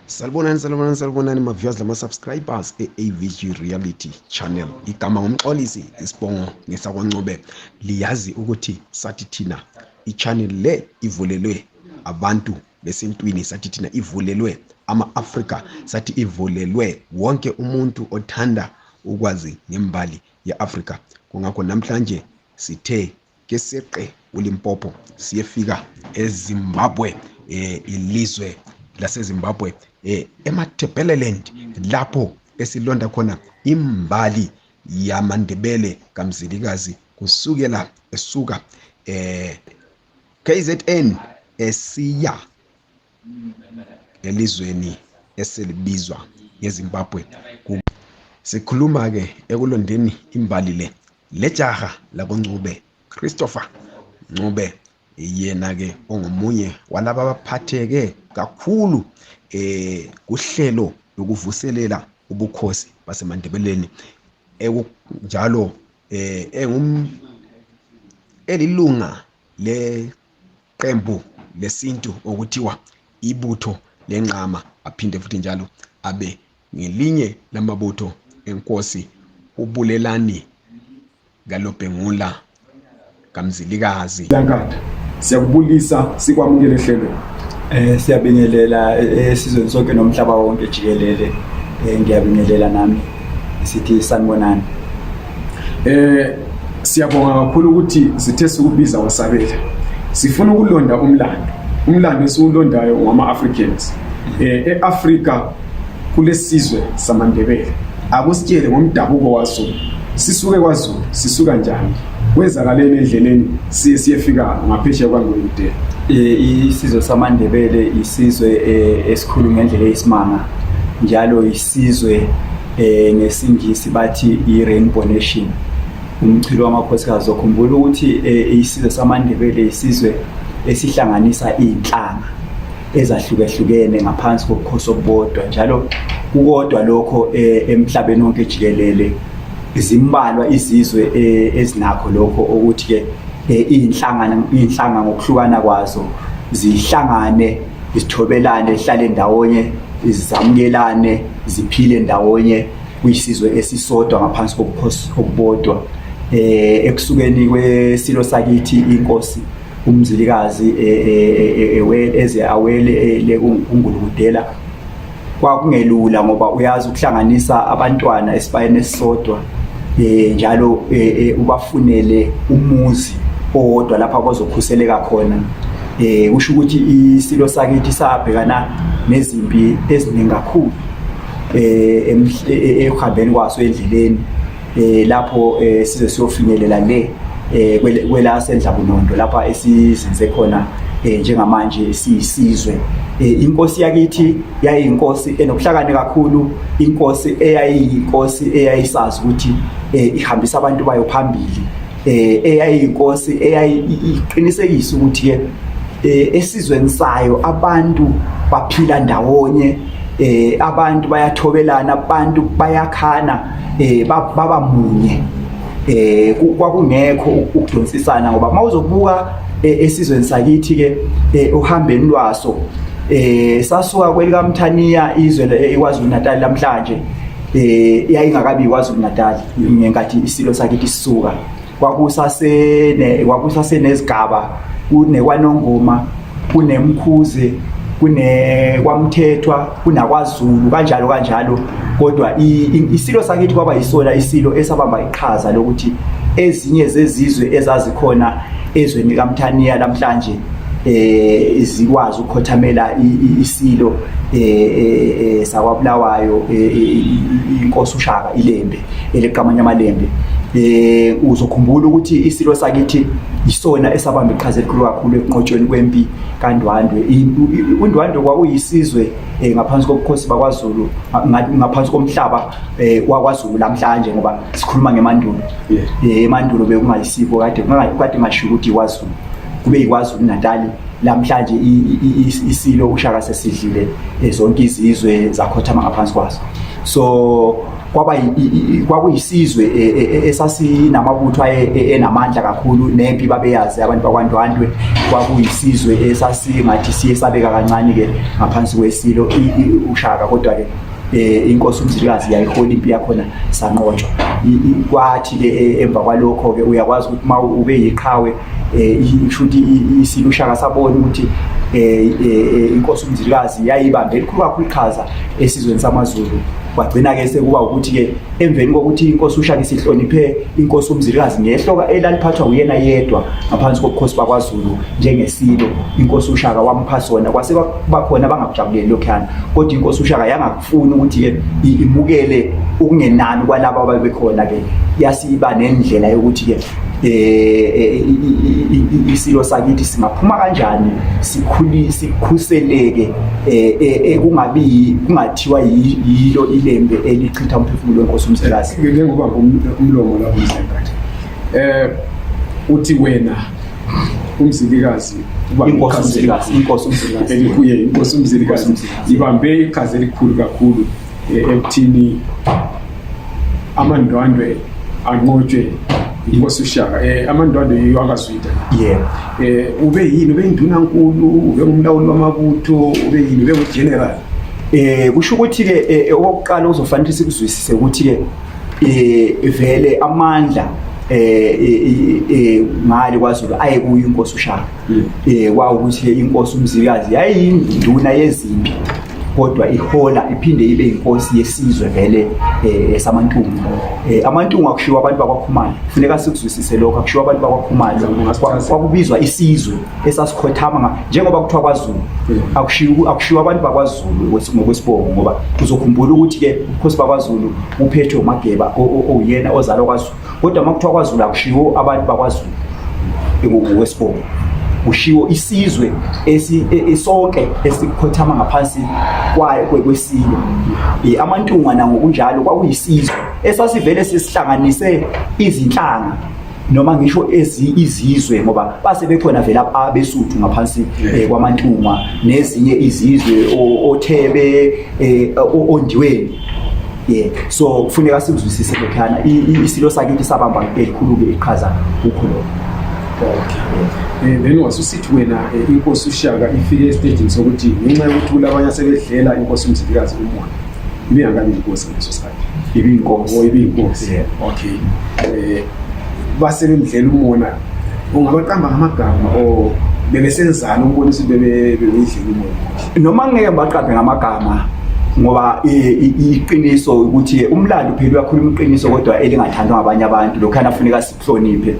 Salibonani, salibonani, salibonani ma-viewers lama-subscribers e-AVG Reality Channel. Igama ngumxolisi, isibongo ngesakwaNcube. Liyazi ukuthi sathi thina i-channel le ivulelwe abantu besintwini, sathi thina ivulelwe ama-Afrika, sathi ivulelwe wonke umuntu othanda ukwazi ngembali ye-Afrika. Kungakho namhlanje sithe ke seqe uLimpopo siyefika eZimbabwe, ilizwe laseZimbabwe, eMatabeleland, lapho esilonda khona imbali yamaNdebele kaMzilikazi kusukela esuka KZN esiya elizweni eselibizwa ngeZimbabwe. Sikhuluma ke ekulondeni imbali le lejaha lakoNcube, Christopher Ncube, yena ke ongomunye walaba abaphatheke kakhulu kuhlelo lokuvuselela ubukhosi baseMandebeleni, njalo engum elilunga leqembu lesintu okuthiwa ibutho lenqama, aphinde futhi njalo abe ngelinye lamabutho enkosi uBulelani kaLobhengula kaMzilikazi. Lankatha, siyakubulisa, sikwamukele ehlelweni. Siyabingelela esizweni sonke nomhlaba wonke jikelele. Ngiyabingelela nami, sithi sanibonani. Siyabonga kakhulu ukuthi sithe sikubiza wasabela. Sifuna ukulonda umlando. Umlando esiwulondayo ngama-Africans. E-Afrika kulesizwe samaNdebele. Akusitshele ngomdabuko waZulu. Sisuke kwaZulu, sisuka njani? Kwenzakaleni endleleni siye siyefika ngaphesheya kwaNguludela? Isizwe samaNdebele isizwe esikhulu ngendlela eyisimanga, njalo isizwe ngesingisi bathi i-Rainbow Nation, umchilo wamakhosikazi. Ukhumbula ukuthi isizwe samaNdebele isizwe esihlanganisa iy'nhlanga ezahlukahlukene ngaphansi kobukhosi obubodwa, njalo kukodwa lokho emhlabeni wonke jikelele. Zimbalwa izizwe ezinakho lokho, ukuthi-ke iy'nhlanga ngokuhlukana kwazo zihlangane, zithobelane, zihlale ndawonye, zamukelane, ziphile ndawonye kuyisizwe esisodwa ngaphansi kobukhosi obubodwa. Ekusukeni kwesilo sakithi inkosi uMzilikazi eze awele le kuNgulukudela, kwakungelula ngoba uyazi ukuhlanganisa abantwana esibayeni esisodwa, njalo ubafunele umuzi owodwa lapho abazokhuseleka khona. Kusho ukuthi isilo sakithi sabhekana nezimpi eziningi kakhulu ekuhambeni kwaso endleleni, lapho size siyofinyelela le kwelaseNdlabunondo lapha esizinze khona njengamanje siyisizwe. Inkosi yakithi yayiyinkosi enobuhlakani kakhulu, inkosi eyayiyinkosi eyayisazi ukuthi ihambisa abantu bayo phambili, eyayiyinkosi eyayiqinisekisa ukuthi ke esizweni sayo abantu baphila ndawonye, abantu bayathobelana, abantu bayakhana, baba munye. Kwakungekho ukudonsisana, ngoba mawuzobuka esizweni sakithi ke uhambeni lwaso, sasuka kwelikaMthaniya, izwe iKwaZulu Natal namhlanje. Yayingakabi iKwaZulu Natal ngenkathi isilo sakithi sisuka. Kwakusasenezigaba, kunekwaNongoma, kunemkhuze, kunekwamthethwa, kunakwaZulu, kanjalo kanjalo. Kodwa isilo sakithi kwaba yisona isilo esabamba iqhaza lokuthi ezinye zezizwe ezazikhona ezweni likaMthaniya namhlanje zikwazi ukukhothamela isilo sakwaBulawayo, inkosi uShaka iLembe eleqamanye amaLembe. Uzokhumbula ukuthi isilo sakithi isona esabamba iqhaza elikhulu kakhulu ekunqotshweni kwempi kaNdwandwe. UNdwandwe kwakuyisizwe ngaphansi kobukhosi bakwaZulu, ngaphansi komhlaba wakwaZulu namhlanje, ngoba sikhuluma ngemandulo. Emandulo bekungayisiko, kade kade ngasho ukuthi iKwaZulu kube iKwaZulu Natal. Lamhlanje isilo uShaka sesidlile zonke izizwe zakhothama ngaphansi kwaso. So kwaba kwakuyisizwe esasinamabutho enamandla kakhulu, nempi babeyazi abantu bakwaNdwandwe. Kwakuyisizwe esasingathi siyesabeka kancane ke ngaphansi kwesilo uShaka, kodwa ke inkosi uMzilikazi yayihola impi yakhona, sanqotshwa. Kwathi ke emva kwalokho ke uyakwazi ukuthi uma ube yiqhawe, ishuthi isilo uShaka sabona ukuthi inkosi uMzilikazi yayibambe elikhulu kakhulu iqhaza esizweni samaZulu. Kwagcina ke sekuba ukuthi ke emveni kokuthi inkosi uShaka isihloniphe inkosi uMzilikazi ngehloka elaliphathwa uyena yedwa ngaphansi kobukhosi bakwaZulu njengesilo, inkosi uShaka wampha sona. Kwase bakhona abangakujabuleli lokhuyana, kodwa inkosi uShaka yangakufuni ukuthi ke imukele ukungenani kwalabo ababekhona ke, yasiba nendlela yokuthi ke isilo sakithi singaphuma kanjani, sikhuli sikhuseleke, kungabi kungathiwa yilo ilembe elichitha umphefumulo wenkosi uMzilikazi. Njengoba umlomo lapho mhlekathi, uthi wena uMzilikazi inkosi uMzilikazi, inkosi uMzilikazi elikuye, inkosi uMzilikazi ibambe iqhaza elikhulu kakhulu ekuthini amaNdwandwe anqotshwe inkosi uShaka. AmaNdwandwe yiyo akaZwida. Yebo. Ube yini? Ube indunankulu, ube ngumlawuli wamabutho, ube yini? Ube ngugeneral? Kusho ukuthi ke okokuqala uzofanele sikuzwisise ukuthi ke vele amandla ngale kwaZulu ayekuyo inkosi uShaka. Kwawukuthi ke inkosi uMzilikazi yayinduna yezimpi, kodwa ihola iphinde ibe inkosi yesizwe vele samaNtungwa. AmaNtungwa akushiwo abantu bakwaKhumalo, kufuneka sikuzwisise lokho. Akushiwo abantu bakwaKhumalo, kwakubizwa isizwe esasikhothama njengoba kuthiwa kwaZulu. Akushiwo abantu bakwaZulu ngokwesibongo, ngoba uzokhumbula ukuthi ke ubukhosi bakwaZulu uphethwe uMageba owuyena ozalwa kwaZulu, kodwa uma kuthiwa kwaZulu akushiwo abantu bakwaZulu ngokwesibongo, kushiwo isizwe esonke esikhothama ngaphansi kwayo kwesilo. AmaNtungwa nangokunjalo kwakuyisizwe esasivele sisihlanganise izinhlanga noma ngisho izizwe, ngoba base bekhona vele abeSuthu ngaphansi kwamaNtungwa nezinye izizwe, oThebe, oNdiweni. Yeah, so kufuneka sikuzwisise lokhuyana. Isilo sakithi sabamba elikhulu-ke iqhaza kukho lokho. Okay. Then wasusithi wena inkosi uShaka ifike estagini sokuthi ngenxa yokuthi kulabanye asebedlela inkosi uMzilikazi umona, ibingakabi inkosi ngaleso sikhathi? Ibiyinkosi. Oh, ibiyinkosi. Yeah. Okay. Base bemdlela umona, ungabaqamba ngamagama or bebesenzani ukubonisa ukuthi bebeyidlela umona? Noma ngeke ngibaqambe ngamagama, ngoba iqiniso ukuthi umlando phela uyakhuluma iqiniso, kodwa elingathandwa ngabanye abantu, lokhana funeka sikuhloniphe.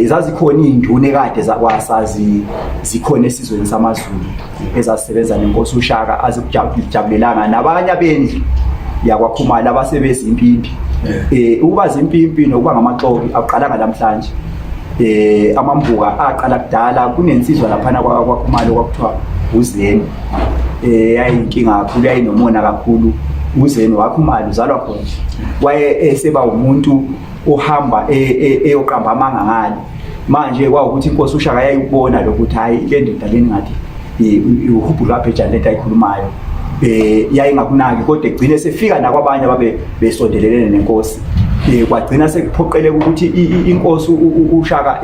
Zazikhona iy'nduna ekade zakwasazi zikhona esizweni samaZulu ezazisebenza nenkosi uShaka, azikujabulelanga nabanye abendlu yakwaKhumalo abasebezimpimpi. Ukuba zimpimpi nokuba ngamaxoki akuqalanga namhlanje. Amambuka aqala kudala. Kunensizwa laphana kwaKhumalo kwakuthiwa uZeni, yayinkinga kakhulu, yayinomona kakhulu. UZeni waKhumalo uzalwa khona, waye eseba umuntu ohamba eyoqamba amanga ngale. Manje kwawukuthi inkosi uShaka yayikubona lokuthi hayi, le ndoda leni ngathi uhubhu lwabhejane lento ayikhulumayo, yayingakunaki, kodwa egcine sefika nakwabanye ababe besondelelene nenkosi. Kwagcina sekuphoqeleka ukuthi inkosi uShaka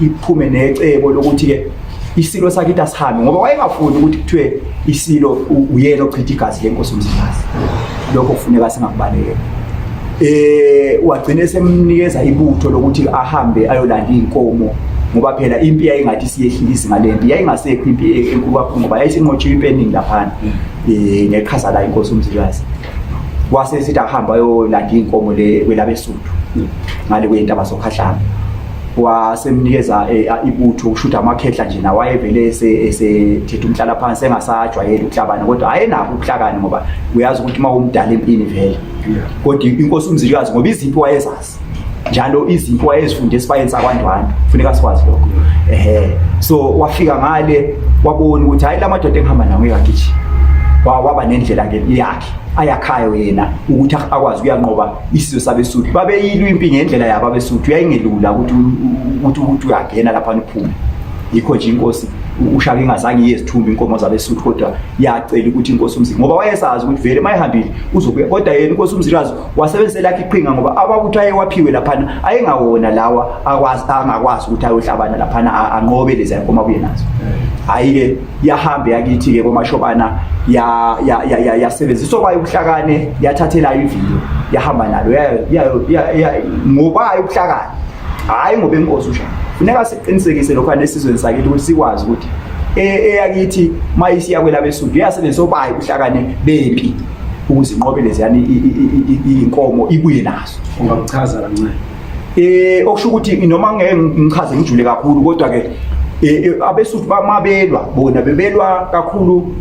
iphume necebo lokuthi ke isilo sakithi asihambe, ngoba wayengafuni ukuthi kuthiwe isilo uyena ochitha igazi lenkosi uMzilikazi. Lokho kufuneka singakubalekela. Wagcina semnikeza ibutho lokuthi ahambe ayolanda inkomo, ngoba phela impi yayingathi siyehlile izinga lempi, yayingasekho impi enkulu kakhulu ngoba yayisinqotshiwe impi eningi laphana ngeqhaza la inkosi uMzilikazi. Wase sithi ahamba ayolanda inkomo le kwelabesuthu ngale kwentaba soKhahlamba. Wasemnikeza ibutho, kusho amakhehla nje nawo ayevele esethethe umhlala phansi, engasajwayele ukuhlabana, kodwa ayenabo ubuhlakani, ngoba uyazi ukuthi uma umdala empini vele. Kodwa inkosi uMzilikazi, ngoba izimpi wayezazi njalo, izimpi wayezifunde esibayeni sakwaNdwandwe, kufuneka sikwazi lokho. Ehe, so wafika ngale wabona ukuthi hayi, la madoda engihamba nawo ngekagijima. Waba nendlela ke yakhe ayakhayo yena ukuthi akwazi ukuyanqoba isizwe sabeSuthu. Babeyilwa impi ngendlela yabo abeSuthu, yayingelula ukuthi uyangena lapha uphume. Yikho nje inkosi uShaka ingazange iye ezithumba inkomo zabesuthu, kodwa yacela ukuthi inkosi uMzilikazi, ngoba wayesazi ukuthi vele mayihambile uzobuya, kodwa yena inkosi uMzilikazi wasebenzisa lakhe iqhinga, ngoba ababutho ayewaphiwe laphana ayengawona lawa akwazi angakwazi ukuthi ayohlabana laphana anqobe lezi inkomo abuye nazo. Hayi-ke yahamba yakithi-ke komashobana, yasebenzisa okwayo ubuhlakane, yathathelayo iviyo yahamba nalo ngobayo ubuhlakane, hhayi ngoba inkosi uShaka. Funeka siqinisekise lokhu nesizweni sakithi ukuthi sikwazi ukuthi eyakithi mayisiya kwelabesuthu iyasebenzisa obayo ubuhlakane bempi ukuze inqobe leziyani iy'nkomo ibuye nazo. Ungakuchaza kancane? Okusho ukuthi noma ngeke ngichaze ngijule kakhulu, kodwa ke abesuthu bamabelwa bona bebelwa kakhulu,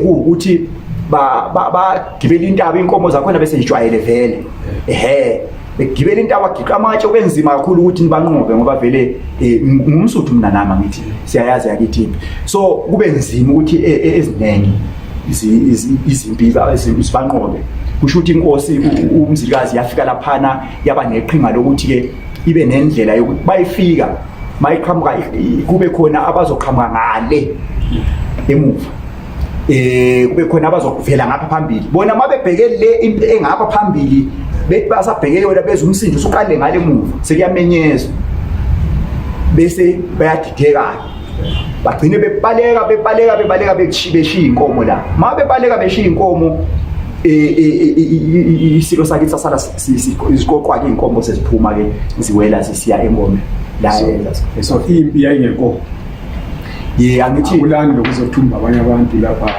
kuwukuthi bagibela intaba, inkomo zakhona bese zijwayele vele, ehe, begibela intaba, giqa amatshe, kwenzima kakhulu ukuthi nibanqobe ngoba vele ngumsuthu mina nami, ngithi siyayazi yakithi impi, so kube nzima ukuthi eziningi izimpi zibanqobe. Kusho ukuthi inkosi uMzilikazi yafika laphana yaba neqhinga lokuthi-ke ibe nendlela yokuthi bayifika mayiqhamuka kube khona abazoqhamuka ngale emuva, kube khona abazokuvela ngapha phambili. Bona mabebheke le impi engapha phambili, bethi basabheke yona, beza umsindo usuqale ngale emuva, sekuyamenyezwa, bese bayadideka, bagcine bebaleka bebaleka bebaleka, beshiya inkomo la. Ma bebaleka beshiya inkomo, isilo sakithi sasala isiqoqwa ke, inkomo seziphuma ke ziwela zisiya engome la. So impi yayingenkomo? Ye, angithi akulani lokuzothumba abanye abantu lapha?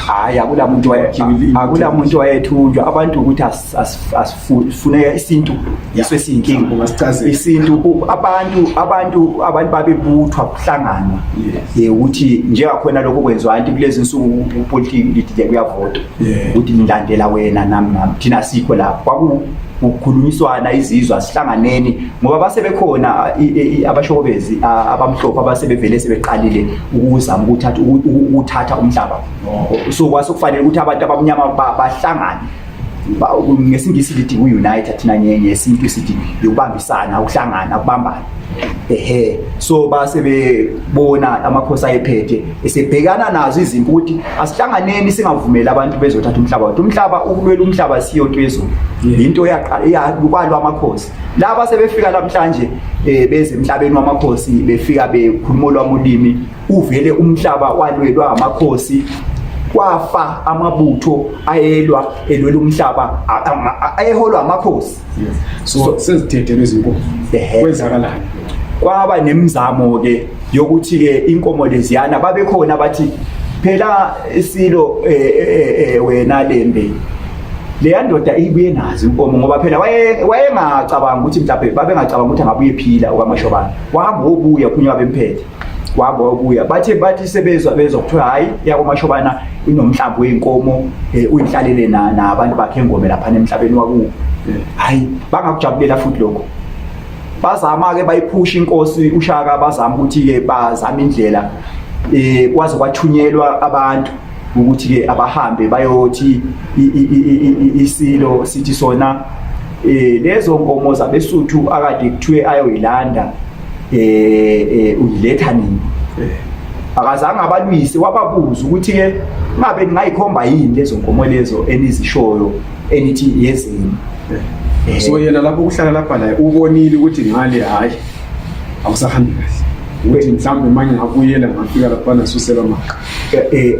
Hayi, akula muntu wayethunjwa. Abantu ukuthi asifuneka isintu yiso esiyinkinga. Ungasichazela? Isintu abantu babebuthwa, kuhlanganwa, ukuthi njengakhona lokho kwenziwa anti kulezi nsuku kupolitiki, lithi kuyavotwa ukuthi nilandela wena, nami. Thina sikho lapho, kwaku ukukhulunyiswana, izizwe asihlanganeni, ngoba base bekhona abashokobezi abamhlophe abasebevele sebeqalile ukuzama ukuthatha umhlaba. So kwase kufanele ukuthi abantu abamnyama bahlangane. Ngesingisi lithi ku-unite, thina ngesintu sithi ukubambisana, ukuhlangana, ukubambana, ehe. So base bebona amakhosi ayephethe esebhekana nazo izimpi ukuthi asihlanganeni, singavumeli abantu bezothatha umhlaba wethu. Umhlaba, ukulwela umhlaba siyo nto yezulu, into yaqala amakhosi. Laba sebefika namhlanje, beze emhlabeni wamakhosi, befika bekhuluma olwami ulimi. Uvele umhlaba walwelwa amakhosi, kwafa amabutho ayelwa elwela umhlaba ayeholwa amakhosi. So sezithethelwe izinkomo, kwenzakalani? Kwaba nemizamo ke yokuthi ke inkomo leziyana babekhona bathi phela isilo, wena lembe leya ndoda ibuye nazo inkomo, ngoba phela wayengacabanga ukuthi mhlawumbe babengacabanga ukuthi angabuye ephila okamashobana. Wahamba wobuya khunye babemphethe, wahamba wabuya. Bathi sebezwa bezwa kuthiwa hayi, yakomashobana inomhlambi wey'nkomo, uyihlalele nabantu bakhe engome laphana emhlabeni wakubo. Hayi, bangakujabulela futhi lokho. Bazama-ke bayiphusha inkosi uShaka, bazama ukuthi-ke bazame indlela, kwaze kwathunyelwa abantu ukuthi-ke abahambe bayothi isilo sithi sona lezo nkomo zabesuthu akade kuthiwe ayoyilanda, uyiletha nini. Akazange abalwise, wababuza ukuthi ke ngabe ningayikhomba yini lezo nkomo lezo enizishoyo enithi yezenu. So yena lapho kuhlala lapha la ubonile ukuthi ngale hayi, akusahambi kahle, ukuthi mhlawumbe manje ngabuyela ngafika lapha nasuselwa maqa.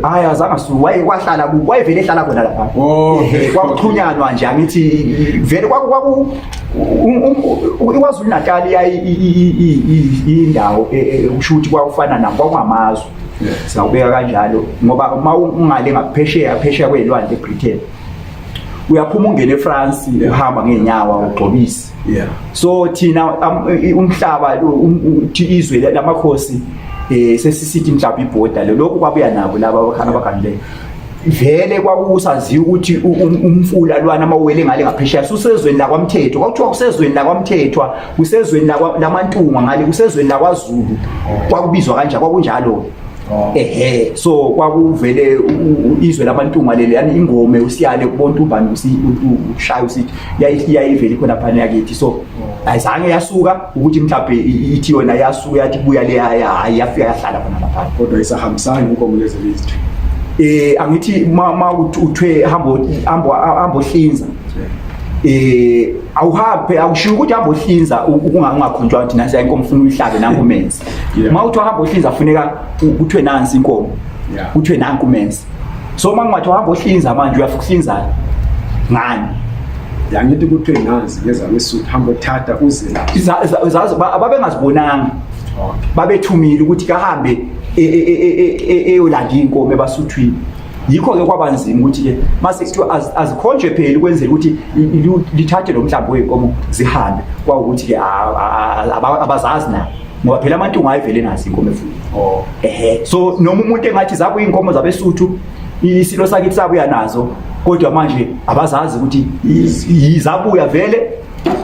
Hayi, azange asu waye kwahlala ku wayevele ehlala khona lapha. Kwakuxhunyanwa nje, angithi vele kwaku iKwaZulu Natal yayi indawo, usho ukuthi kwakufana nako kwakungamazwe, singakubeka kanjalo, ngoba uma ungale ngaphesheya phesheya kwelwandle eBritain, uyaphuma ungene eFrance, uhamba ngeenyawo ugxobise. So thina umhlaba izwe lamakhosi, sesisithi mhlawumbe ibhoda lokhu kwabuya nabo laba abagandileyo. Vele kwakusaziwa ukuthi umfula lwana mawuwele ngale ngaphesheya susezweni lakwamthetho, kwakuthiwa kusezweni lakwamthethwa, kusezweni lamaNtungwa ngale, kusezweni lakwaZulu, kwakubizwa kanjalo, kwakunjalo. Oh. Ehe, so kwakuvele izwe labantunga leli, yani ingome usiyale kubona ubani ushaya usithi yayivele khona phana yakithi. So oh. ayizange yasuka ukuthi mhlawumbe ithi yona yasuka yathi buya le, hayi, yafika yahlala khona lapha. Kodwa isahambisani inkomo lezi lezi? Angithi ma uthwe hambo hambo hambo hlinza, awuhambe, awushiwo ukuthi hamba ohlinza ukungakhonjwa ukuthi nansi inkomo ufuna uyihlabe nangu umenzi. Uma uthi hamba ohlinza funeka kuthiwe nansi inkomo, kuthiwe nanku umenzi. So uma kungathiwa hamba ohlinza manje uyafika uhlinzani ngani? Yangithi kuthiwe nansi ngezabesuthu, hamba othatha uze la. Zazi babengazibonanga, babethumile ukuthi kahambe eyolanda inkomo ebasuthwini. Yikho-ke kwaba nzima ukuthi-ke mase kuthiwa azikhonjwe phela ukwenzela ukuthi lithathe lo mhlambi wey'nkomo zihambe, kwawukuthi-ke abazazi nabo, ngoba phela amantungu ayevele nazo inkomo efuyiwe. Oh. Ehe, so noma umuntu engathi zabuya iy'nkomo zabesuthu, isilo sakithi sabuya nazo, kodwa manje abazazi ukuthi zabuya vele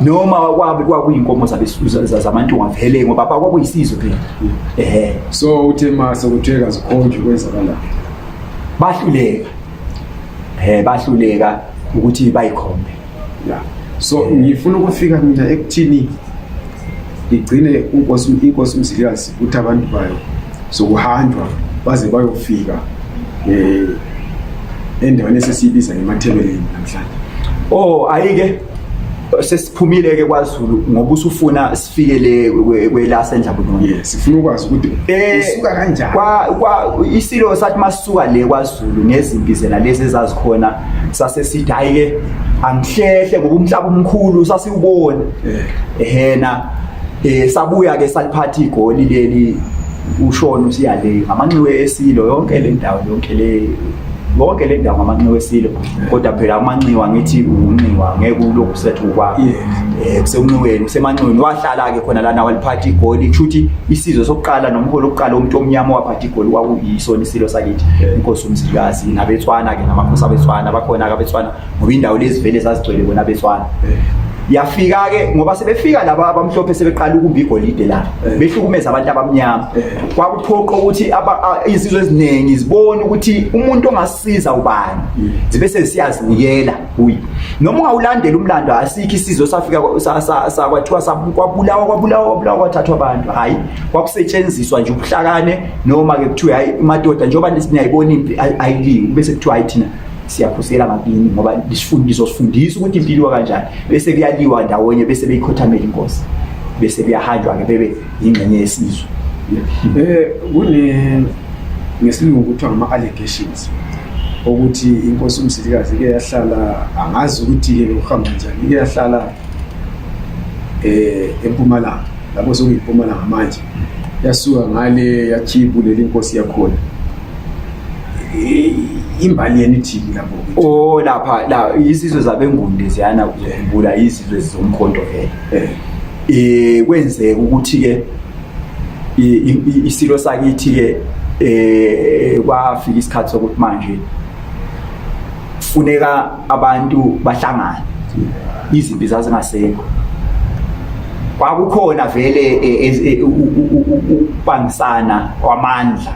noma kwabe kwakuyinkomo zamantunga vele, ngoba kwakuyisizwe phela. Ehe. So uthe mase kuthiwe kazikhonjwe, kwenzakala? Bahluleka, bahluleka ukuthi bayikhombe. Yeah, so ngifuna ukufika mina ekuthini igcine inkosi uMzilikazi ukuthi abantu bayo sokuhanjwa baze bayofika endaweni esesiyibiza ngemathebeleni namhlanje. Oh, ayike, sesiphumile ke kwaZulu, ngoba usufuna sifike le kwelaseNdlabunono. Yes, sifuna ukwazi ukuthi usuka kanjani. Kwa isilo sathi masuka le kwaZulu ngezimpi zena lezi ezazikhona, sase sithi hayi ke angihlehle ngoba umhlaba omkhulu sasiwubona. Ehena, sabuya ke saliphatha igoli leli, ushona usiyale ngamanxiwe esilo yonke le ndawo, yonke le ndawo ngamanxiwe esilo. Kodwa phela amanxiwa, ngithi unxiwa ngeke ulokhu sethu kwakho, kusekunxiweni, kusemanxiweni. Wahlala ke khona lana waliphatha igoli, kushuthi isizwe sokuqala nomholo wokuqala umuntu omnyama waphatha igoli kwakuyisona isilo sakithi, inkosi uMzilikazi, nabetswana ke, namakhosi abetswana bakhona ke abetswana, ngoba indawo lezi vele zazigcwele bona abetswana. Yafika ke ngoba sebefika laba abamhlophe sebeqala ukumba igolide la, behlukumeza abantu abamnyama, kwakuphoqa ukuthi izizwe eziningi zibone ukuthi umuntu ongasiza ubani, zibe sesiyazinikela kuye. Noma ungawulandela umlando, asikho isizwe safika sakwathiwa kwabulawa kwabulawa kwabulawa kwathathwa abantu. Hayi, kwakusetshenziswa nje ubuhlakane, noma ke kuthiwe hayi madoda, njengoba niyayibona impi ayiliwe, bese kuthiwa hayi thina siyakhosela ngakini ngoba lizosifundisa ukuthi impi iliwa kanjani, bese kuyaliwa ndawonye, bese beyikhothamela inkosi, bese kuyahanjwa-ke bebe yingxenye yesizwe. Kune ngesilungu kuthiwa ngama-allegations ukuthi inkosi uMzilikazi ike yahlala, angazi ukuthi-ke kuhamba njani, ike yahlala eMpumalanga, lapho sokuyimpumalanga manje, yasuka ngale yachibulela inkosi yakhona. Imbali yena ithini lapho? Oh, lapha la izizwe zabeNguni leziyana, uzokhumbula izizwe zomkhonto vele. Kwenzeka ukuthi ke isilo sakithi ke kwafika isikhathi sokuthi manje funeka abantu bahlangane, izimpi zazingasekho. Kwakukhona vele ukubangisana kwamandla,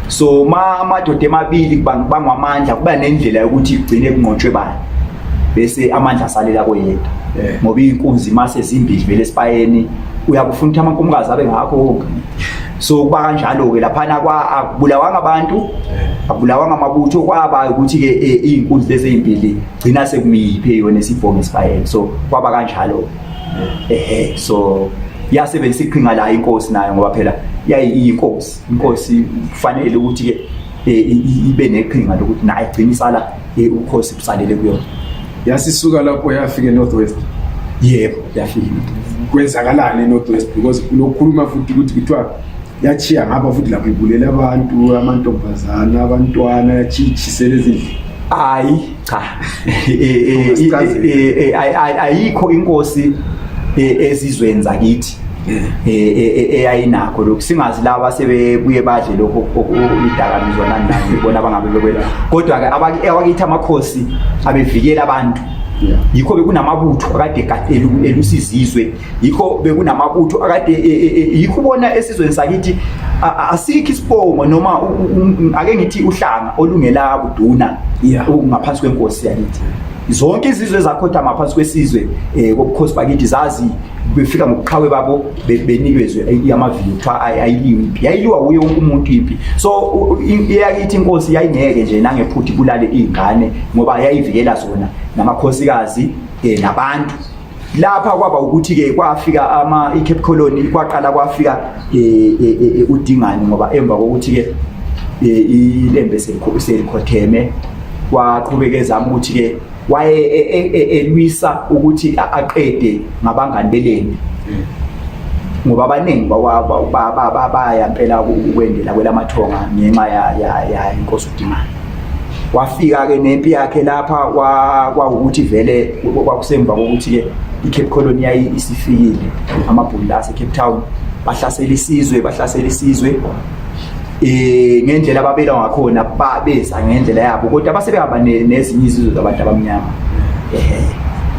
so ma amadoda emabili bangwamandla, kuba nendlela yokuthi kugcine kunqotshwe bani, bese amandla asalela koyedwa, ngoba iy'nkunzi mase zimbili vele esibayeni uyakufuna ukuthi amankomokazi abe ngakho wonke. So kuba kanjalo-ke laphana, akubulawanga abantu, akubulawanga amabutho, kwaba ukuthi-ke iy'nkunzi lezi ey'mbili gcina sekumiyiphe yona esibhonge esibayeni. So kwaba kanjalo. Ehe, so yasebenzisa iqhinga la inkosi nayo, ngoba phela yayiyinkosi, inkosi kufanele ukuthi-ke ibe neqhinga lokuthi nayo igcine isala ubukhosi busalele kuyona. Yasisuka lapho yafika e-North West? Yebo, yafika. Kwenzakalani e-North West? Because kulokukhuluma futhi ukuthi kuthiwa yachiya ngapha futhi lapho ibulela abantu, amantombazana, abantwana, yachiyichisela ezindlini. Hayi cha, ayikho inkosi ezizweni zakithi eyayinakho lokhu. Singazi laba sebebuye badle lokho idakamizwa nani nani, bona bangabe bekwela. Kodwa ke abakithi amakhosi abevikela abantu, yikho bekunamabutho akade elusizizwe, yikho bekunamabutho akade, yikho ubona esizweni sakithi Asikho isibongo noma ake ngithi uhlanga olungela buduna ngaphansi kwenkosi yakithi. Zonke izizwe ezakhothama ngaphansi kwesizwe kobukhosi bakithi zazi befika ngobuqhawe babo benikezwe amaviyo, kuthiwa ayiliwe impi, yayiliwa wuye wonke umuntu impi. So iyakithi inkosi yayingeke nje nangephutha ibulale iy'ngane ngoba yayivikela zona namakhosikazi nabantu. Lapha kwaba ukuthi-ke kwafika ama i-Cape Colony, kwaqala kwafika uDingane, ngoba emva kokuthi-ke ilembe selikhotheme kwaqhubeka ezama ukuthi-ke waye elwisa ukuthi aqede ngabangani belembe, ngoba abaningi baya mpela ukwendela kwelamathonga ngenxa ya inkosi uDingane. Wafika-ke nempi yakhe lapha, kwawukuthi vele kwakusemva kokuthi-ke i-Cape Colony yayi isifikile, amabhunu la ase-Cape Town bahlasela isizwe, bahlasela isizwe ngendlela ababelwa ngakhona, babeza ngendlela yabo, kodwa base behamba nezinye izizwe zabantu abamnyama, ehe,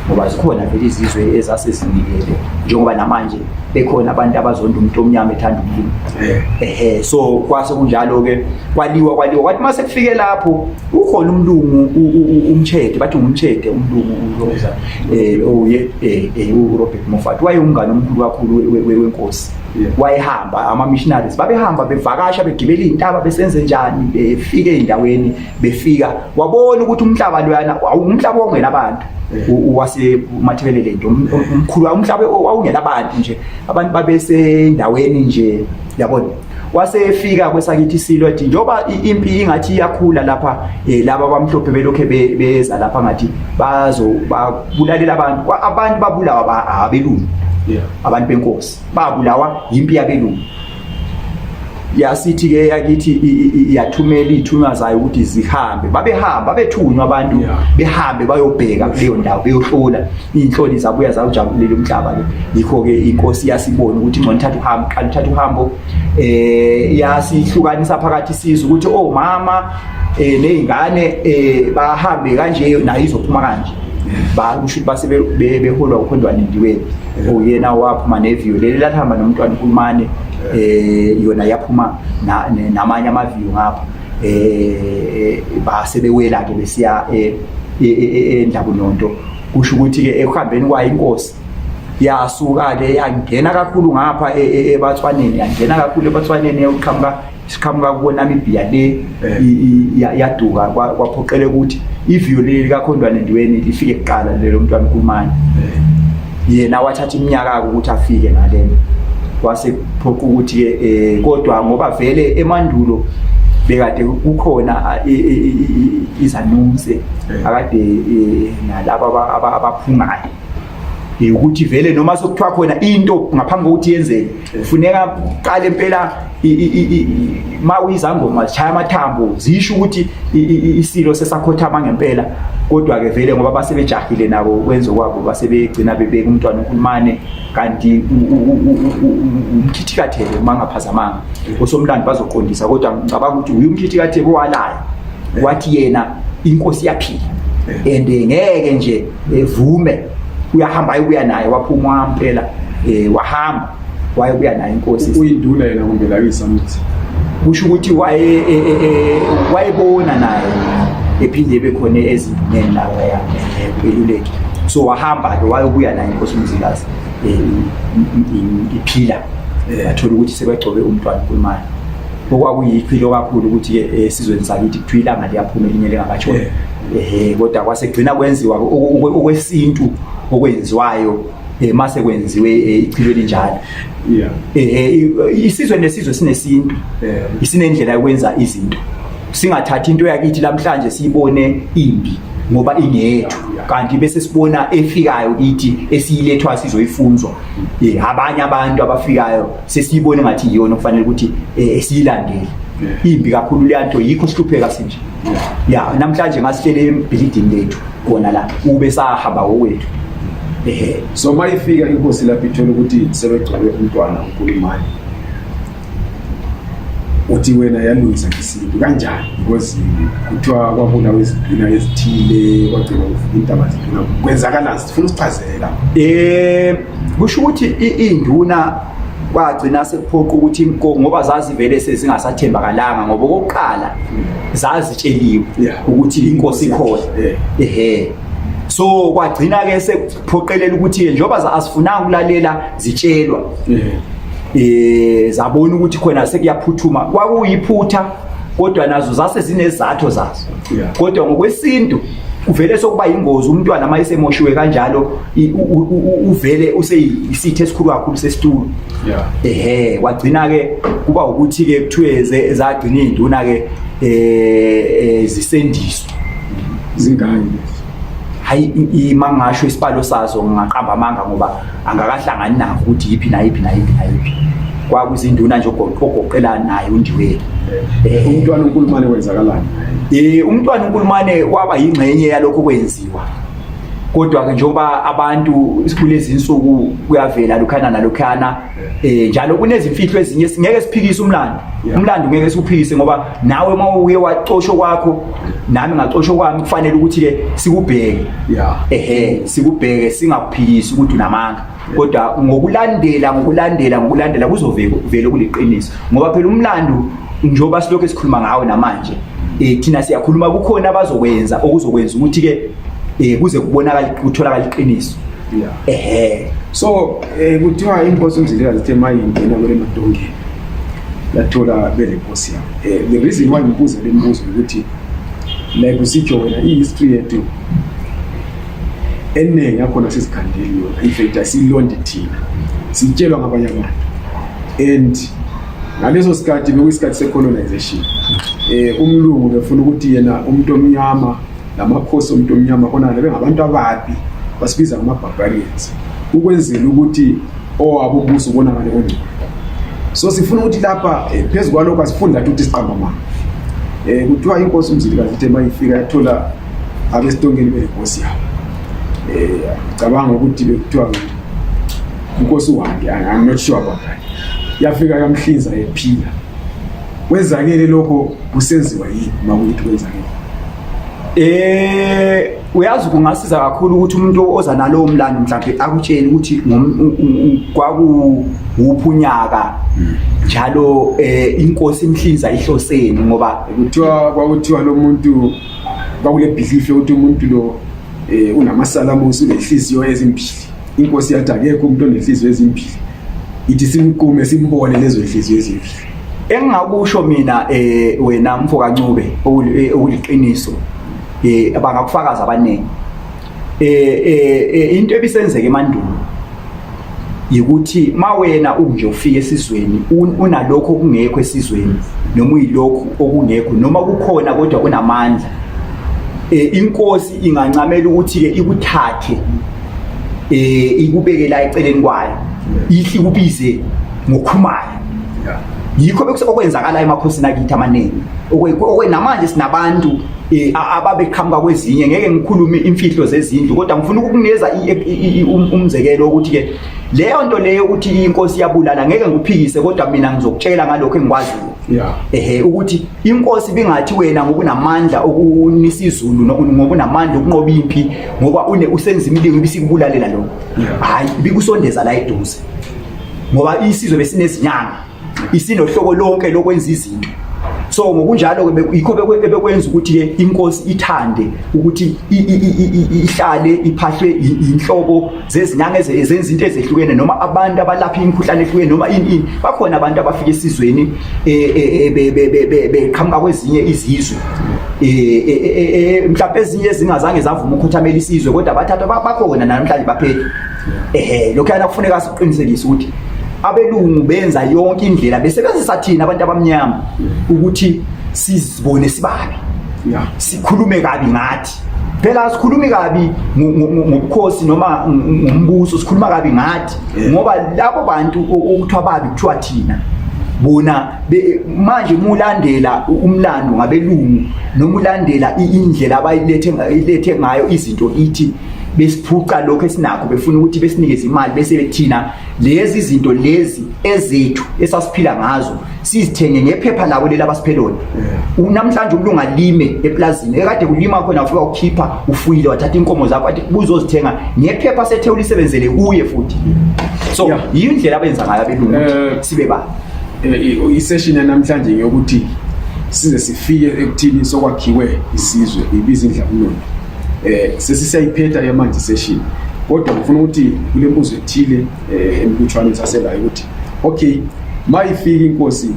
ngoba zikhona vele izizwe ezasezinikele, njengoba namanje bekhona abantu abazonda umuntu omnyama ethanda umlungu. Ehe, so kwase kunjalo-ke, kwaliwa kwaliwa, kwathi mase kufike lapho ukhona umlungu uMtshede, bathi ngumtshede umlungu urosa oye uRobert Moffat, wayewumngane omkhulu kakhulu wenkosi. Wayehamba, ama-missionaries babehamba bevakasha, begibela iy'ntaba, besenze njani, befike ey'ndaweni, befika wabona ukuthi umhlaba loyana umhlaba wawungenabantu waseMatabeleland omkhulu, umhlaba wawungenabantu nje, abantu babesendaweni nje, yabona. Wasefika kwesakithi isilo ethi njengoba impi ingathi iyakhula lapha, laba abamhlophe belokhe beza lapha ngathi bazo babulalela abantu, abantu babulawa abelungu, abantu benkosi babulawa yimpi yabelungu. Yasithi ke yakithi iyathumela izithunywa zayo ukuthi zihambe, babehamba bethunywa abantu, behambe bayobheka kuleyo ndawo, beyohlola. Iy'nhloli zabuya zawujabulela umhlaba ke. Yikho ke inkosi yasibona ukuthi ngcono ithatha uhambo, qala uthatha uhambo, yasihlukanisa phakathi isizwe ukuthi omama nezingane bahambe kanje, nayo izophuma kanje. Ba kusho ukuthi base beholwa uKhondwane Ndiweni, oyena waphuma neviyo leli lathamba nomntwana uNkulumane, yona yaphuma namanye amaviyo ngapha, base bewela ke besiya eNdlabunonto. Kusho ukuthi ke ekuhambeni kwayo inkosi yasuka ke yangena kakhulu ngapha eBatswaneni, yangena kakhulu eBatswaneni, yoqhamuka siqhamuka kubo Namibia le, yaduka, kwaphoqeleka ukuthi iviyo leli likaKhondwane Ndiweni lifike kuqala, lelo mntwana uNkulumane. Yena wathatha iminyaka ukuthi afike ngalena, kwase kuphoqa ukuthi ke kodwa ngoba vele emandulo bekade kukhona izanunse akade nalabo abaphungayo, ukuthi vele noma sokuthiwa khona into ngaphambi kokuthi yenzeke kufuneka uqale impela ma uyizangoma zishaya amathambo zisho ukuthi isilo sesakhothama ngempela. Kodwa ke vele ngoba basebejahile nabo kwenzo kwabo, basebegcina bebeka umntwana uNkulumane, kanti uMkhithikathebe uma ngaphazamanga, osomlando bazoqondisa, kodwa ngicabanga ukuthi uye uMkhithikathebe owalayo wathi yena inkosi yaphila and ngeke nje evume, uyahamba ayobuya naye. Waphuma mpela, wahamba wayebuya naye inkosi. Uyinduna yena kumbe la uyisamuthi? Kusho ukuthi waye wayebona naye ephinde ebe khona ezinduneni lapha ya beluleki, so wahamba ke wayobuya naye inkosi uMzilikazi iphila, bathola ukuthi sebegcobe umntwana uNkulumane, okwakuyichilo kakhulu ukuthi ke esizweni sakithi kuthiwa ilanga liyaphuma elinye lingakatshoni. Kodwa kwasegcina kwenziwa okwesintu okwenziwayo mase kwenziwe ichilo elinjalo. Isizwe nesizwe sinesintu, isinendlela yokwenza izinto. Singathathi into yakithi namhlanje siyibone imbi ngoba ingeyethu, kanti bese sibona efikayo kithi esiyilethwa sizoyifunzwa abanye abantu abafikayo, sesiyibone ngathi iyona okufanele ukuthi siyilandele. Imbi kakhulu leya nto, yikho sihlupheka sinje ya namhlanje. Ngasihlele ebhilidini lethu khona la ube sahamba ngokwethu, ehe. So uma ifika inkosi lapho ithola ukuthi sebegcobe umntwana uNkulumane, uthi wena yalungisa isintu kanjani? Because kuthiwa kwabulawa izinduna ezithile, kwagcina kuvuka intaba zinduna, kwenzakalani? Sifuna usichazele lapho. Kusho ukuthi induna Kwagcina sekuphoqa ukuthi ngoba zazivele sezingasathembakalanga ngoba okokuqala zazitsheliwe ukuthi inkosi ikhona. Ehe. So kwagcina ke sekuphoqelela ukuthi njengoba azifunanga ukulalela zitshelwa. Zabona ukuthi khona sekuyaphuthuma kwakuyiphutha kodwa nazo zase zinezatho zazo. Kodwa ngokwesintu kuvele sokuba yingozi umntwana uma esemoshiwe kanjalo uvele useyisithe esikhulu kakhulu sesitulo. Ehe kwagcina ke kuba ukuthi ke kuthiwe zagcina izinduna ke zisendiswa. Zingaki? Hayi imangasho isibalo sazo ngingaqamba amanga ngoba angakahlangani nakho ukuthi yiphi nayiphi nayiphi nayiphi. Kwakuzinduna nje ogoqela naye uNdiweni. Umntwana uNkulumane kwenzakalani? Umntwana uNkulumane waba yingxenye yalokho kwenziwa. Kodwa ke njengoba abantu kulezi insuku kuyavela lokhana nalokhana njalo kunezimfihlo ezinye singeke siphikise umlando. Umlando ngeke siwuphikise ngoba nawe uma uye wacoshwa kwakho nami ngacoshwa kwami kufanele ukuthi ke sikubheke. Ehe sikubheke singakuphikisi ukuthi unamanga. Kodwa ngokulandela ngokulandela ngokulandela kuzovela kuliqiniso ngoba phela umlando njengoba silokhu sikhuluma ngawo namanje thina siyakhuluma kukhona abazokwenza okuzokwenza ukuthi ke kuze kubonakala kutholakala iqiniso. Ehe So kuthiwa inkosi uMzilikazi ithe mayingena kwele Madongeni yathola belenkosi yabo. The reason why ngibuza le mbuzo ukuthi like usitsho wena i-history yethu eningi yakhona sizikhandeli yona, in fact asilondi thina, sitshelwa ngabanye abantu. And ngaleso sikhathi bekuyisikhathi se-colonization, umlungu befuna ukuthi yena umuntu omnyama lamakhosi omuntu omnyama khona bengabantu ababi, basibiza ngama-barbarians ukwenzela ukuthi owabo umbuso ubonakale ongcono. So sifuna ukuthi lapha phezu kwalokho asifundi lathi ukuthi siqamba amanga. Kuthiwa inkosi uMzilikazi ithe mayifika yathola abesitonkeni belenkosi yabo. Cabanga ukuthi bekuthiwa inkosi uHandi, I'm not sure about that. Yafika yamhlinza ephila. Kwenzakele lokho kusenziwa yini makuthi kwenzakele? Uyazi kungasiza kakhulu ukuthi umuntu oza nalowo mlando mhlawumbe akutshele ukuthi kwakuwuphi unyaka njalo inkosi imhlinza ihloseni ngoba kuthiwa kwakuthiwa lo muntu kwakule belief yokuthi umuntu lo unamasalamusi unenhliziyo ezimbili. Inkosi yathi akekho umuntu onenhliziyo ezimbili, ithi simqume simbone lezo nhliziyo ezimbili. Engingakusho mina wena mfo kaNcube okuliqiniso abangakufakaza abaningi into ebisenzeka emandulo yikuthi mawena unje ufika esizweni unalokho okungekho esizweni noma uyilokhu okungekho noma kukhona kodwa unamandla, inkosi ingancamela ukuthi ke ikuthathe ikubeke la eceleni kwayo ihle ikubize ngokhumayo. Yikho bekusekwenzakala emakhosini akithi amaningi okwenamanje sinabantu ababeqhamuka kwezinye. Ngeke ngikhulume imfihlo zezindlu kodwa ngifuna ukukunikeza umzekelo ukuthi ke leyo nto leyo ukuthi inkosi iyabulala ngeke ngikuphikise kodwa mina ngizokutshela ngalokho engikwaziyo. Ehe ukuthi inkosi bingathi wena ngokunamandla okunisa izulu ngokunamandla okunqoba impi ngoba une usenza imilingo ibisikubulalela lokho. Hayi bikusondeza la eduze ngoba isizwe besinezinyanga isinohloko lonke lokwenza izinto. So ngokunjalo ke yikho ebekwenza ukuthi ke inkosi ithande ukuthi ihlale iphahlwe inhlobo zezinyanga ezenza into ezehlukene noma abantu abalapha imikhuhlane ehlukene noma ini ini. Bakhona abantu abafika esizweni beqhamuka kwezinye izizwe mhlawumbe ezinye ezingazange zavuma ukukhothamela isizwe kodwa bathathwa bakhona namhlanje baphethe. Ehe lokho yana kufuneka siqinisekise ukuthi abelungu benza yonke indlela besebenzisa thina abantu abamnyama ukuthi sizibone sibabi, sikhulume kabi ngathi. Phela asikhulumi kabi ngobukhosi noma ngombuso, sikhuluma kabi ngathi ngoba labo bantu okuthiwa babi kuthiwa thina bona manje mulandela umlando ngabelungu noma ulandela indlela abayilethe ilethe ngayo izinto ithi Besiphuca lokho esinakho, befuna ukuthi besinikeze imali bese bethina lezi zinto lezi ezethu esasiphila ngazo sizithenge ngephepha labo leli abasiphe lona. Namhlanje umlungu alime eplazini ekade kulima khona, ufika ukhipha ufuyile, wathatha inkomo zakho, athi buzozithenga ngephepha sethe ulisebenzele kuye futhi. So yindlela abenza ngayo abelungu ukuthi sibe ba I-session yanamhlanje ngeyokuthi size sifike ekuthini sokwakhiwe isizwe ibiza indlabunono. Sesisiyayiphetha ke manje session, kodwa ngifuna ukuthi kule mbuzo ethile emlutshwane saselayo ukuthi okay, mayifika inkosi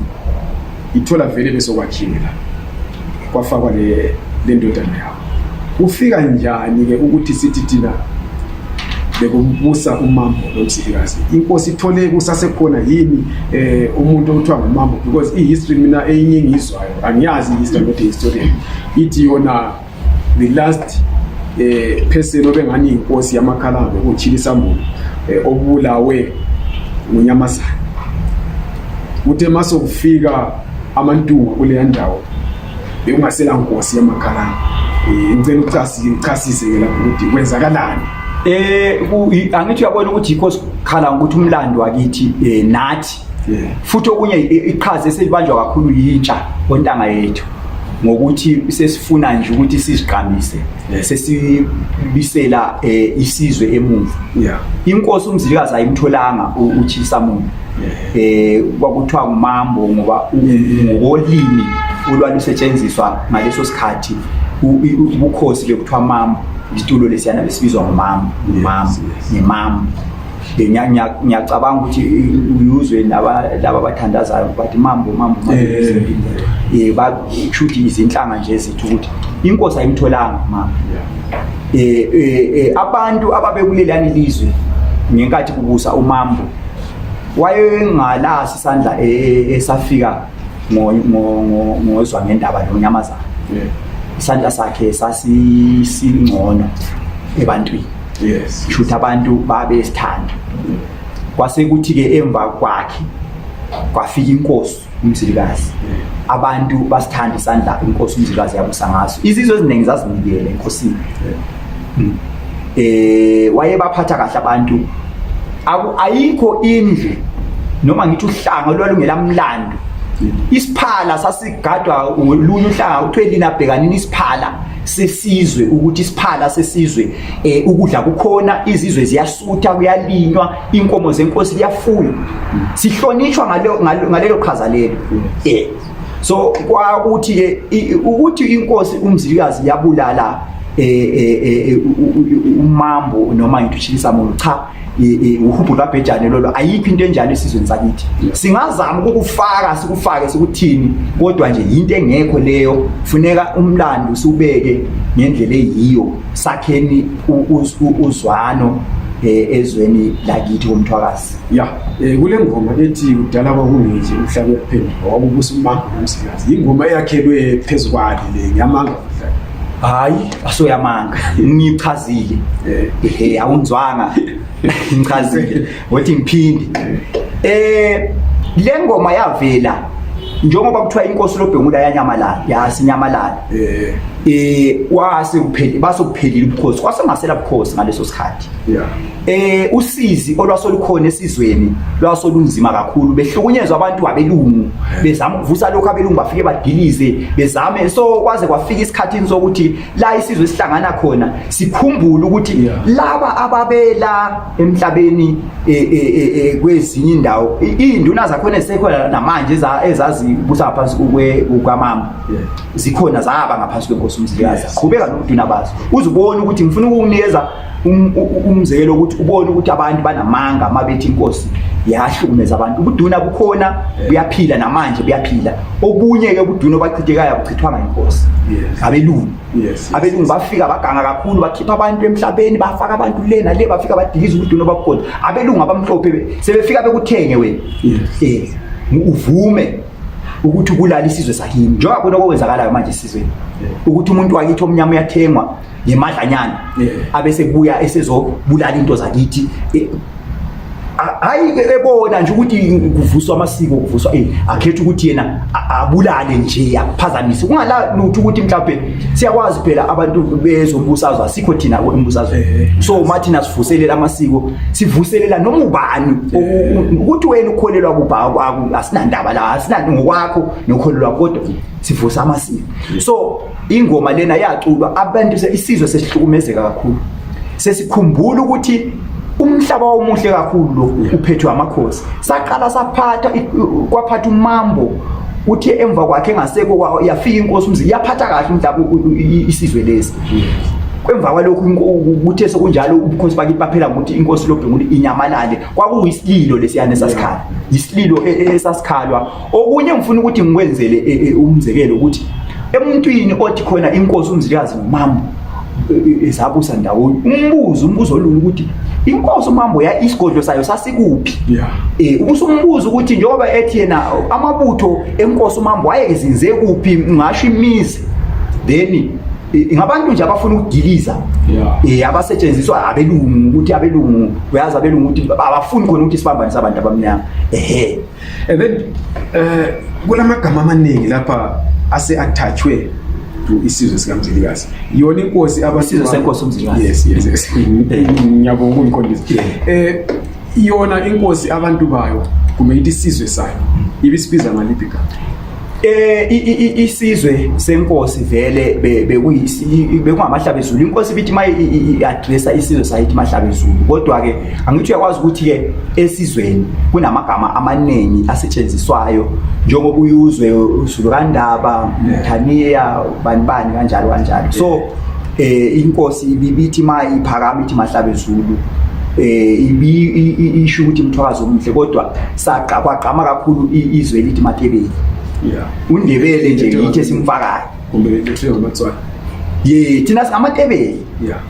ithola vele besokwakhiwe la, kwafakwa le ndodana yabo, kufika njani ke ukuthi sithi thina bekubusa uMambo noMzilikazi? Inkosi ithole kusasekhona yini umuntu okuthiwa nguMambo? Because i-history mina eyinye engiyizwayo, angiyazi i-history, not historian, ithi yona the last person obengani inkosi yamakhalanga bekuchilisa muntu obulawe ngunyamazana. Uthe masokufika amaNtungwa kuleya ndawo bekungasela nkosi yamakhalanga. Ngicela uchasise ke lapho ukuthi kwenzakalani. Angithi uyabona ukuthi yikho sikhala ukuthi umlando wakithi nathi futhi okunye iqhaza eselibanjwa kakhulu yintsha ontanga yethu ngokuthi sesifuna nje ukuthi siziqamise, sesibisela isizwe emuva. Inkosi uMzilikazi ayimtholanga uChisamuntu, kwakuthiwa nguMambo ngoba ngokolimi olwalusetshenziswa ngaleso sikhathi ubukhosi bekuthiwa Mambo, isitulo lesiyana besibizwa ngomambo, ngumambo, ngemambo. Ngiyacabanga ukuthi uyuzwe laba abathandazayo bathi mambo mambo mambo, bakusho ukuthi izinhlanga nje ezithi ukuthi inkosi ayimtholanga mama. Abantu ababekulelani lizwe ngenkathi kubusa uMambo wayengalasi isandla esafika ngozwa ngendaba lonyamazana, isandla sakhe sasisingcono ebantwini. Shuthi abantu babesithanda. Kwase kuthi ke emva kwakhe kwafika inkosi uMzilikazi, abantu basithanda isandla inkosi uMzilikazi yabusa ngaso. Izizwe eziningi zazinikele enkosini. Wayebaphatha kahle abantu. Ayikho indlu noma ngithi uhlanga olwalungelamlando. Isiphala sasigadwa olunye uhlanga kuthiwe lina bhekanini isiphala sesizwe, ukuthi isiphala sesizwe ukudla kukhona, izizwe ziyasutha, kuyalinywa, inkomo zenkosi kuyafuywa, sihlonishwa ngalelo qhaza lelo. So kwakuthi ke ukuthi inkosi uMzilikazi yabulala uMambo noma ngithi uChilisa muntu, cha, uhubhu lwabhejane lolo, ayikho into enjalo esizweni sakithi. Singazama ukukufaka sikufake sikuthini, kodwa nje into engekho leyo. Funeka umlando siubeke ngendlela eyiyo, sakheni uzwano ezweni lakithi komthwakazi. Ya, kule ngoma ethi kudala kwakungenje umhlaba uyaphenduka wakubusa uMambo noMzilikazi, ingoma eyakhelwe phezu kwali le ngiyamanga? Hayi, asoyamanga, ngichazile. Ehe, awunzwanga, ngichazile ngothi ngiphinde. Le ngoma yavela njengoba kuthiwa inkosi Lobhengula yanyamalala, yasinyamalala. Wase kupheli, base kuphelile ubukhosi, kwasengasela bukhosi ngaleso sikhathi. Usizi olwasolukhona esizweni lwasolunzima kakhulu, behlukunyezwa abantu abelungu, bezama ukuvusa lokho, abelungu bafike badilize, bezame. So kwaze kwafika isikhathini sokuthi la isizwe sihlangana khona sikhumbule ukuthi laba ababela emhlabeni kwezinye indawo, iy'nduna zakhona ezisekhona namanje ezazibusa ngaphansi kukamama zikhona, zaba ngaphansi kwenkosi uMzilikazi, qhubeka nobuduna bazo. Uzubona ukuthi ngifuna ukukunikeza umzekelo ukuthi ubone ukuthi abantu banamanga uma bethi inkosi yahlukumeza abantu. Ubuduna bukhona, buyaphila namanje, buyaphila. Obunye-ke ubuduna obachithekayo abuchithwanga inkosi, abelungu. Abelungu bafika baganga kakhulu, bakhipha abantu emhlabeni, bafaka abantu le nale, bafika badiliza ubuduna obabukhona. Abelungu abamhlophe sebefika bekuthenge wena, uvume ukuthi ubulala isizwe sakini, njengoba khona okwenzakalayo manje esizweni, ukuthi umuntu wakithi omnyama uyathengwa ngemadlanyana, abese kubuya esezobulala into zakithi. Hayi, ebona nje ukuthi kuvuswa amasiko, kuvuswa akhetha ukuthi yena abulale nje, akuphazamise, kungala lutho ukuthi mhlawumbe siyakwazi phela abantu bezombusazwe, asikho thina embusazwe. So uma thina sivuselela amasiko, sivuselela noma ubani, ukuthi wena ukholelwa kuphi asinandaba la, asinani ngokwakho nokholelwa, kodwa sivusa amasiko. So ingoma lena yaculwa abantu isizwe sesihlukumezeka kakhulu, sesikhumbula ukuthi umhlaba omuhle kakhulu lo uphethwe amakhosi. Saqala saphatha, kwaphatha uMambo, uthi emva kwakhe engasekho yafika inkosi uMzi, yaphatha kahle umhlaba, isizwe lesi. Emva kwalokhu kuthe sekunjalo ubukhosi bakithi baphela ngokuthi inkosi Lobhengula inyamalale. Kwakuyisililo lesiyana esasikhala, isililo esasikhalwa. Okunye ngifuna ukuthi ngikwenzele umzekelo ukuthi emuntwini othi khona inkosi uMzilikazi noMambo ezabusa ndawonye, umbuzo olula ukuthi inkosi uMambo ya isigodlo sayo sasikuphi? Ubusumbuza ukuthi njengoba ethi yena amabutho enkosi uMambo wayezinze kuphi, ngasho imizi. Then ngabantu nje abafuna ukudiliza, abasetshenziswa abelungu, ukuthi abelungu, uyazi abelungu ukuthi abafuni khona ukuthi sibambanise abantu abamnyama, ehe. And then kulamagama amaningi lapha ase attachwe to isizwe sikaMzilikazi, yona inkosi. Isizwe senkosi uMzilikazi. Yes, ngiyabonga ukungiqondisa. Yona inkosi, abantu bayo, kumbe ngithi isizwe sayo, ibisibiza ngaliphi igama? Isizwe senkosi vele bekuyisi bekungamahlabezulu. Inkosi ibithi mayi i-addressa isizwe sayo ithi mahlabezulu, kodwa ke angithi uyakwazi ukuthi ke esizweni kunamagama amaningi asetshenziswayo, njengoba uyuzwe uZulu kaNdaba, Mthaniya, bani bani, kanjalo kanjalo. So inkosi ibithi ma iphakama ithi mahlabezulu, ibi isho ukuthi umthwakazi omuhle, kodwa saqa kwagqama kakhulu izwe elithi Matebele. UNdebele nje yithi esimfakayo. Kumbe lethiwe ngamaTswana. Ye, thina singamatebele.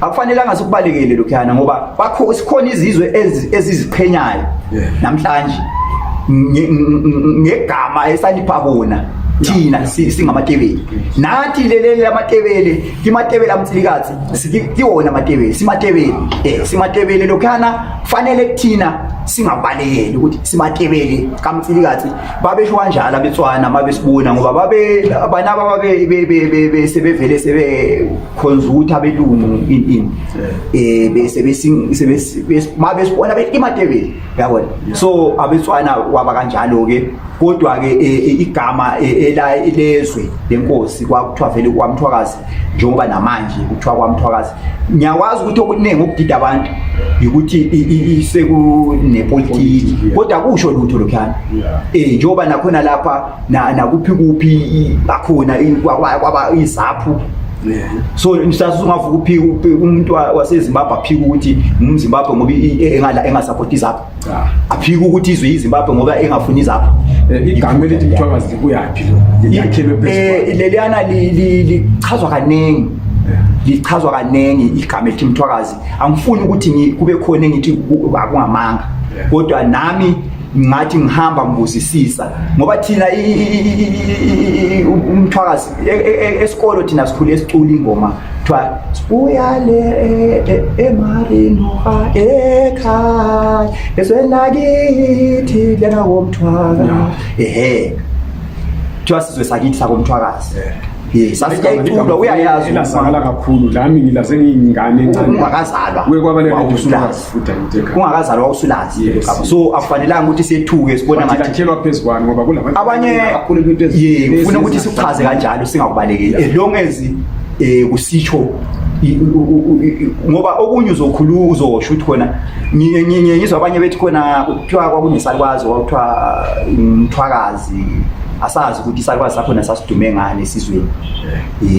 Akufanelanga sikubalekele lokhuyana, ngoba bakho sikhona izizwe eziziqhenyayo namhlanje ngegama esalipha bona. Thina singamatebele nathi, lelele lamatebele, kimatebele amtsilikazi, kiwona amatebele, simatebele, simatebele lokhuyana. Kufanele kuthina singabalekeli ukuthi simatebele kamtsilikazi. Babesho kanjalo abetswana uma besibona, ngoba babe banaba babe sebevele sebekhonza ukuthi abelungu in in bese ma besibona bethi imatebele, uyabona. So abetswana kwaba kanjalo ke, kodwa ke igama ela lezwe lenkosi kwakuthiwa vele kwaMthwakazi, njengoba namanje kuthiwa kwaMthwakazi. Ngiyakwazi ukuthi okuningi okudida abantu ukuthi sekunepolitiki, kodwa kusho lutho lokhuyana. Njengoba nakhona lapha nakuphi kuphi bakhona kwaba izaphu. So mhlawumbe ungavuka uphika umuntu waseZimbabwe, aphika ukuthi ngumZimbabwe ngoba engala engasupport izaphu, aphika ukuthi izwe iZimbabwe ngoba engafuni izaphu. Igama elithi Mthwakazi libuyaphi lo? Liyakhelwe phezulu. Leliyana lichazwa kaningi, lichazwa kaningi igama elithi Mthwakazi. Angifuni ukuthi kube khona engithi akungamanga, kodwa nami ngathi ngihamba ngibuzisisa, ngoba thina umthwakazi esikolo thina sikhule esicula ingoma kuthiwa sibuya le eMarinoha ekhaya ezweni lakithi lena komthwakazi, ehe, kuthiwa sizwe sakithi sakomthwakazi. Yes, asiyayicula, uyayazi. Elazakala kakhulu, lami ngilaze ngiyingane encane. Ungakazalwa. Kuye kwaba le radio futhi angitheka. Ungakazalwa usulazi. So akufanelanga ukuthi siyethuke sibona ngathi lakhelwa phezulu kwani, ngoba kulabantu abanye abakhulu into ezi. Ye, ufuna ukuthi sikuchaze kanjalo, singakubalekeli as long as kusitsho, ngoba okunye uzokhuluma uzosho ukuthi khona ngizwa abanye bethi khona kuthiwa kwakunesalukwazi kwakuthiwa umthwakazi. Asazi ukuthi isalukwazi sakhona sasidume ngani esizweni.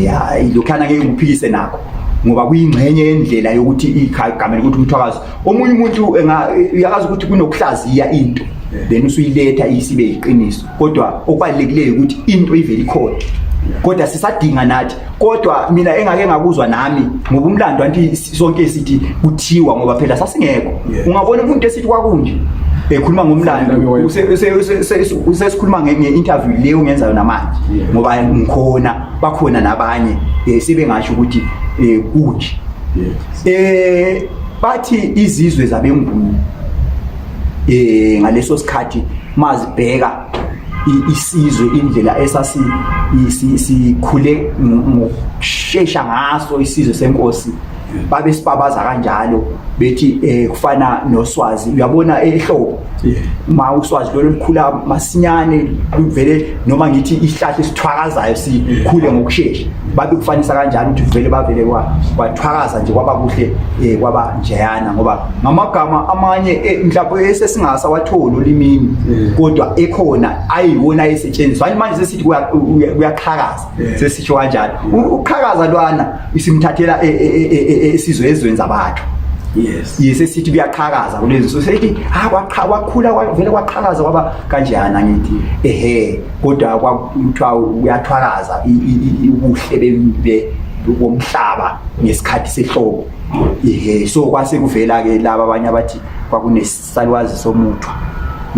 Ya, lokhana ngeke ngikuphikise nakho, ngoba kuyingxenye yendlela yokuthi igama ukuthi umthwakazi. Omunye umuntu uyakazi ukuthi kunokuhlaziya into, then usuyiletha isibe iqiniso, kodwa okubalulekileyo ukuthi into ivele ikhona, kodwa sisadinga nathi. Kodwa mina engake ngakuzwa nami, ngoba umlando anti sonke sithi kuthiwa, ngoba phela sasingekho. Ungabona umuntu esithi kwakunje, ekhuluma ngomlando, usesikhuluma nge-interview leyo ngenzayo namanje, ngoba ngikhona, bakhona nabanye, sebengasho ukuthi kunje. Bathi izizwe zabenguni. Ngaleso sikhathi mazibheka isizwe indlela esasi sikhule ngokushesha ngaso isizwe senkosi, babe sibabaza kanjalo bethi kufana noswazi. Uyabona ehlobo uma uswazi lolu lukhula masinyane luvele, noma ngithi isihlahla esithwakazayo sikhule ngokushesha, babe kufanisa kanjalo ukuthi vele bavele kwathwakaza nje, kwaba kuhle, kwaba njeyana, ngoba ngamagama amanye mhlawumbe esesingasawatholi olimini, kodwa ekhona ayiwona ayesetshenziswa. Hayi, manje sesithi kuyaqhakaza, sesisho kanjalo. Ukuqhakaza lwana isimthathela esizwe ezweni zabantu. Yese sithi kuyaqhakaza kulezi, so sethi ha kwakhula, vele kwaqhakaza, kwaba kanjena. Ngithi ehe, kodwa kwakuthiwa kuyathwakaza ubuhle bomhlaba ngesikhathi sehlobo. Ehe, so kwase kuvela ke laba abanye abathi kwakunesalukazi somuthwa.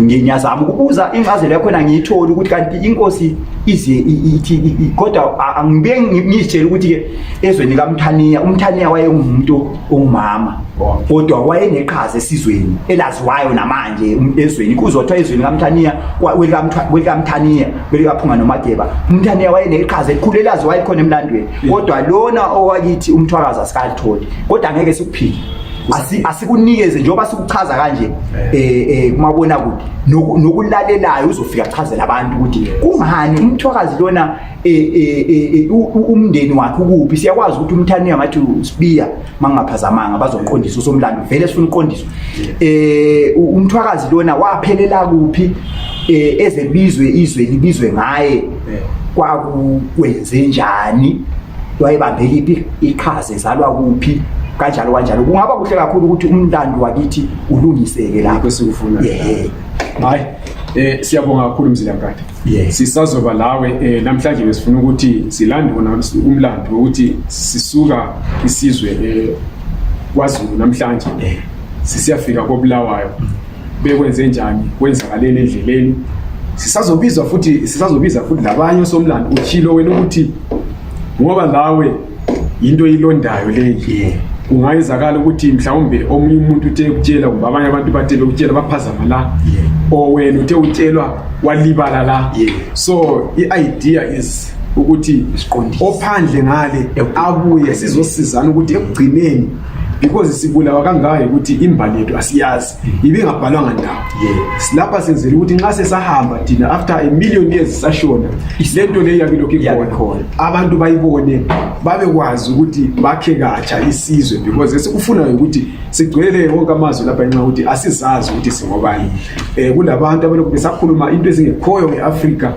Ngiyazama ukubuza incazelo yakhona, ngiyitholi ukuthi kanti inkosi ize ithi kodwa angibe ngizitshela ukuthi ke ezweni kaMthaniya, uMthaniya wayengumuntu ongumama, kodwa wayeneqhaza esizweni elaziwayo namanje ezweni. Kuzothiwa ezweni kaMthaniya, kwelikaMthaniya, kwelikaPhunga noMageba, uMthaniya wayeneqhaza elikhulu elaziwayo khona emlandweni. Kodwa lona owakithi umthwakazi asikalitholi, kodwa angeke sikuphike, asikunikeze njengoba sikuchaza kanje kumabona kude, nokulalelayo uzofika achazela abantu ukuthi kungani umthwakazi lona umndeni wakhe ukuphi. Siyakwazi ukuthi umthaniya ngathi uSibiya, mangingaphazamanga, bazoqondisa usomlando, vele sifuna uqondiswa. Umthwakazi lona waphelela kuphi ezebizwe izwe libizwe ngaye? Kwakukwenze njani? Wayebambe liphi iqhaza? Ezalwa kuphi? Kanjalo kanjalo. Kungaba kuhle kakhulu ukuthi umlando wakithi ulungiseke lapho. Yikho sikufuna. Hayi, siyabonga kakhulu, Mzilankatha. Sisazoba lawe. Namhlanje besifuna ukuthi silande wona umlando ukuthi sisuka isizwe kwaZulu namhlanje sisiyafika koBulawayo, bekwenze njani, kwenzakaleni endleleni. Sisazobizwa futhi, sisazobiza futhi labanye osomlando. Utshilo wena ukuthi ngoba lawe into ilondayo leyi, kungayenzakala ukuthi mhlawumbe omunye umuntu uthe kutshela, kumbe abanye abantu bathe bekutshela baphazama la, or wena uthe utshelwa walibala la. So i-idea is ukuthi Siqondise. Ophandle ngale abuye sizosizana ukuthi ekugcineni, because sibulawa kangaka ukuthi imbali yethu asiyazi, ibingabhalwanga ndawo. Silapha senzela ukuthi nxa sesahamba thina after a million years sashona, lento leyo yabe ilokhu Iyabe ikhona, ikhona. Abantu bayibone, babekwazi ukuthi bakhe katsha isizwe, because esikufunayo ukuthi sigcwele wonke amazwi lapha ngenxa yokuthi asizazi ukuthi singobani. Kulabantu abalokhu besakhuluma into ezingekhoyo nge-Afrika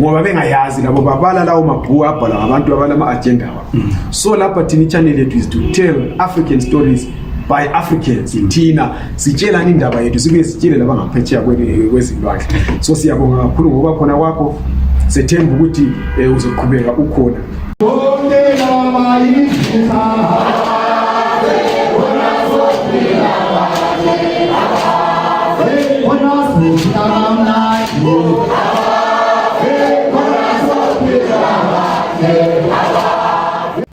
ngoba bengayazi labo, babala lawo mabhuku abhalwa ngabantu abalama-agenda wabo. So lapha thina i-channel yethu is to tell African stories by Africans. Thina sitshelani indaba yethu, sibuye sitshele labangaphetsheya kwezilwandle. So siyabonga kakhulu ngoba khona kwakho, sethemba ukuthi uzoqhubeka ukhona. Bonke laba izitha.